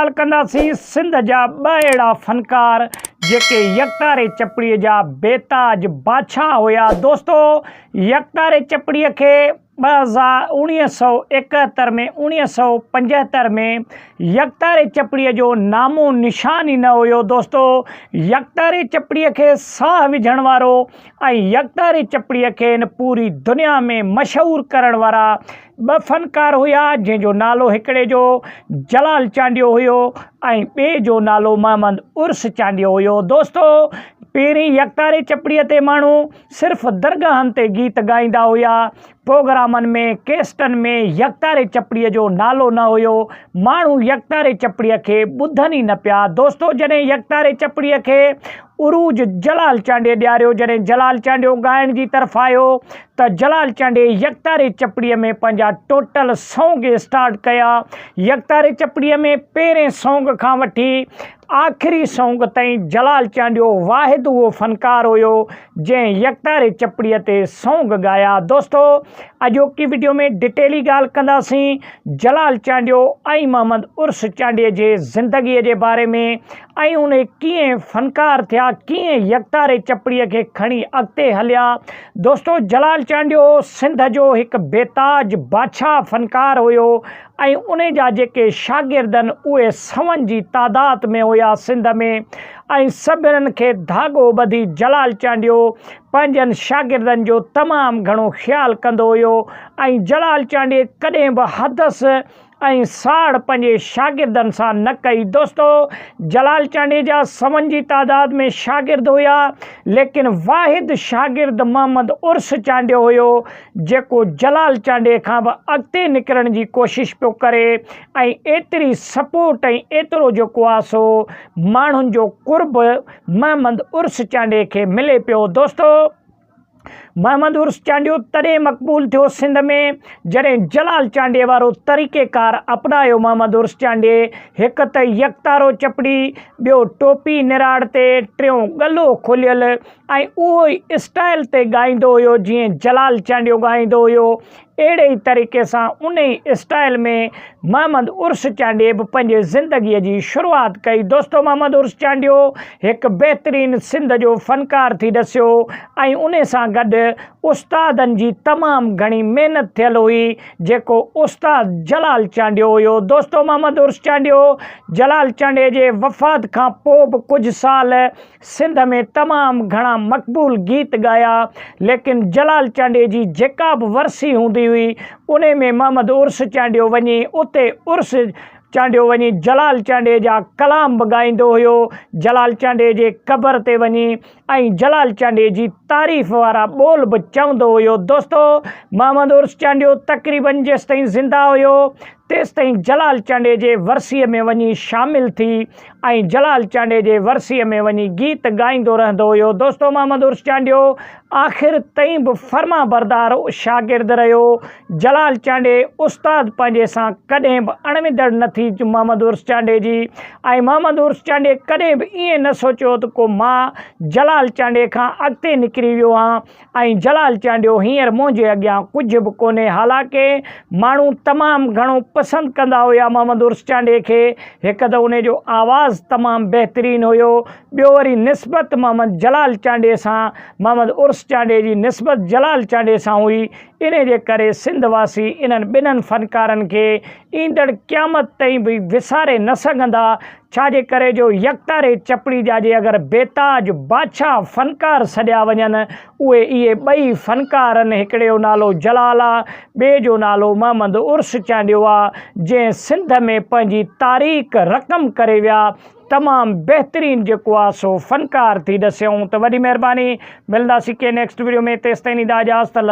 ڳالهه ڪنداسين سنڌ جا ٻه اهڙا فنڪار جيڪي يڪتاري چپڙي جا بيتاج بادشاهه هيا دوستو يڪتاري چپڙي کي 2000 1971 ۾ 1975 ۾ يڪتاري چپڙي جو نامو نشان ئي نه هيو دوستو يڪتاري چپڙي کي ساهه وجهڻ وارو ۽ يڪتاري چپڙي کي هن پوري دنيا ۾ مشهور ڪرڻ وارا ٻه فنڪار هيا جنهن جو نالو هڪڙي جو جلال چانڊيو هيو ۽ ٻئي جو نالو محمد عرس چانڊيو هيو دوستو پهرين يڪتاري چپڙي تي ماڻهو صرف درگاهن تي گيت ڳائيندا هيا، پروگرامن ۾ ڪيسٽن ۾ يڪتاري چپڙيء جو نالو نه هيو، ماڻهو يڪتاري چپڙيء کي ٻڌن ئي نه پيا، دوستو جڏهن يڪتاري چپڙيء کي عروج جلال چانڊيي ڏياريو، جڏهن جلال چانڊيو ڳائڻ جي طرف آيو ته جلال چانڊيي يڪتاري چپڙيء ۾ پنهنجا ٽوٽل سونگ اسٽارٽ ڪيا، يڪتاري چپڙيء ۾ پهرين سونگ کان وٺي آخري سونگ تائين جلال چانڊيو واحد اهو فنڪار هيو جنهن يڪتاري چپڙي تي سونگ ڳايا دوستو اڄوڪي وڊيو ۾ ڊٽيلي ڳالهه ڪنداسين جلال چانڊيو ۽ محمد عرس چانڊيي جي زندگي جي باري ۾ ۽ انهي ڪيئن فنڪار ٿيا ڪيئن يڪتاري چپڙي کي کڻي اڳتي هليا دوستو جلال چانڊيو سنڌ جو هڪ بيتاج بادشاهه فنڪار هيو ۽ انهي جا جيڪي شاگردن اهي سون جي تعداد ۾ هيا سنڌ ۾ ۽ سڀنن کي ڌاڳو ٻڌي جلال چانڊيو پنهنجن شاگردن جو تمام گهڻو خيال ڪندو هيو ۽ جلال چانڊيي ڪڏهن به حدس ۽ ساڙ پنهنجي شاگردن سان نه ڪئي دوستو جلال چانڊيي جا سون جي تعداد ۾ شاگرد هيا ليڪن واحد شاگرد محمد عرس چانڊيو هيو جيڪو جلال چانڊيي کان به اڳتي نڪرڻ جي ڪوشش پيو ڪري ۽ ايتري سپورٽ ۽ ايترو جيڪو آ سو ماڻهن جو قرب محمد عرس چانڊيي کي ملي پيو دوستو محمد عرس چانڊيو تڏهن مقبول ٿيو سنڌ ۾ جڏهن جلال چانڊيي وارو طريقي ڪار اپنايو محمد عرس چانڊيي هڪ ته يڪتارو چپڙي ٻيو ٽوپي نراڙ تي ٽيون ڳلو کليل ۽ اهو ئي اسٽائل تي ڳائيندو هيو جيئن جلال چانڊيو ڳائيندو هيو اهڙي ئي طريقي سان ان ئي اسٽائل ۾ محمد عرس چانڊيي به پنهنجي زندگي جي شروعات ڪئي دوستو محمد عرس چانڊيو هڪ بهترين سنڌ جو فنڪار ٿي ڏسيو ۽ ان سان گڏ استادن جي تمام گهڻي محنت ٿيل هئي جيڪو استاد جلال چانڊيو هيو دوستو محمد عرس چانڊيو جلال چانڊيي جي وفات کان پوء به ڪجهه سال سنڌ ۾ تمام گهڻا مقبول گيت ڳايا ليڪن جلال چانڊيي جي جيڪا به ورسي هوندي هئي انهي ۾ محمد عرس چانڊيو وڃي اتي عرس چانڊيو وڃي جلال چانڊيي جا ڪلام به ڳائيندو هيو جلال چانڊيي جي قبر تي وڃي ۽ جلال چانڊيي جي تعريف وارا ٻول به چوندو هيو دوستو محمد عرس چانڊيو تقريبن جيستائين زنده هيو تيستائين جلال چانڊيي جي ورسيء ۾ وڃي شامل ٿي ۽ جلال چانڊيي جي ورسيء ۾ وڃي گيت ڳائيندو رهندو هيو. دوستو محمد عرس چانڊيو آخر تائين به فرمانبردار شاگرد رهيو. جلال چانڊيي استاد پنهنجي سان ڪڏهن به اڻويندڙ نه ٿي محمد عرس چانڊيي جي ۽ محمد عرس چانڊيي ڪڏهن به ائين نه سوچيو ته ڪو مان جلال چانڊيي کان اڳتي نڪري ويو هان ۽ جلال چانڊيو هينئر منهنجي اڳيان ڪجهه به ڪونهي حالانڪه ماڻهو تمام گهڻو پسند ڪندا هيا محمد عرس چانڊيي کي هڪ ته انهي جو آواز تمام بهترين هيو ٻيو وري نسبت محمد جلال چانڊيي سان محمد عرس چانڊيي جي نسبت جلال چانڊيي سان هئي انهي جي ڪري سنڌ واسي انهن ٻنهن فنڪارن کي ايندڙ قيامت تائين به وساري نه سگهندا ڇا جي ڪري جو يڪتاري چپڙي جا جي اگر بيتاج بادشاهه فنڪار سڏيا وڃن اهي اهي ٻئي فنڪار آهن هڪڙي جو نالو جلال آ ٻئي جو نالو محمد عرس چانڊيو آ جنهن سنڌ ۾ پنهنجي تاريخ رقم ڪري ويا تمام بهترين جيڪو آ سو فنڪار ٿي ڏسيائون ته وڏي مهرباني ملنداسين ڪنهن نيڪسٽ وڊيو ۾ تيستائين ڏيندا اجازت.